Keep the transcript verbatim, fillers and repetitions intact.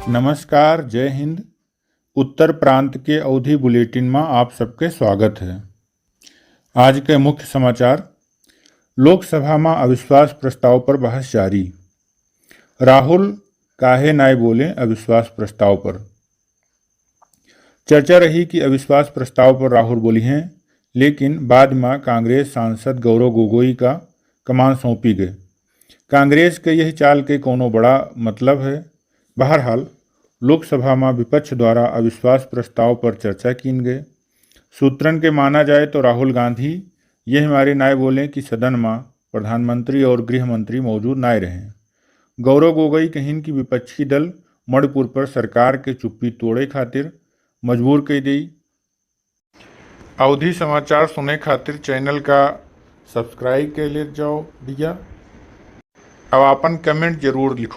नमस्कार, जय हिंद। उत्तर प्रांत के अवधी बुलेटिन मा आप सबके स्वागत है। आज के मुख्य समाचार। लोकसभा मा अविश्वास प्रस्ताव पर बहस जारी। राहुल काहे नाय बोले अविश्वास प्रस्ताव पर। चर्चा रही कि अविश्वास प्रस्ताव पर राहुल बोलिहें, लेकिन बाद मा कांग्रेस सांसद गौरव गोगोई का कमान सौंपी गए। कांग्रेस के यही चाल के कौनो बड़ा मतलब है। बहरहाल, लोकसभा मा विपक्ष द्वारा अविश्वास प्रस्ताव पर चर्चा कीन गए। सूत्रन के माना जाए तो राहुल गांधी यही मारे नाय बोले कि सदन मा प्रधानमंत्री और गृह मंत्री मौजूद नाय रहे। गौरव गोगोई कहिन कि विपक्षी दल मणिपुर पर सरकार के चुप्पी तोड़े खातिर मजबूर कई देई। अवधी समाचार सुने खातिर चैनल का सब्सक्राइब कर लेत जाओ भैया। अब आपन कमेंट जरूर लिखो।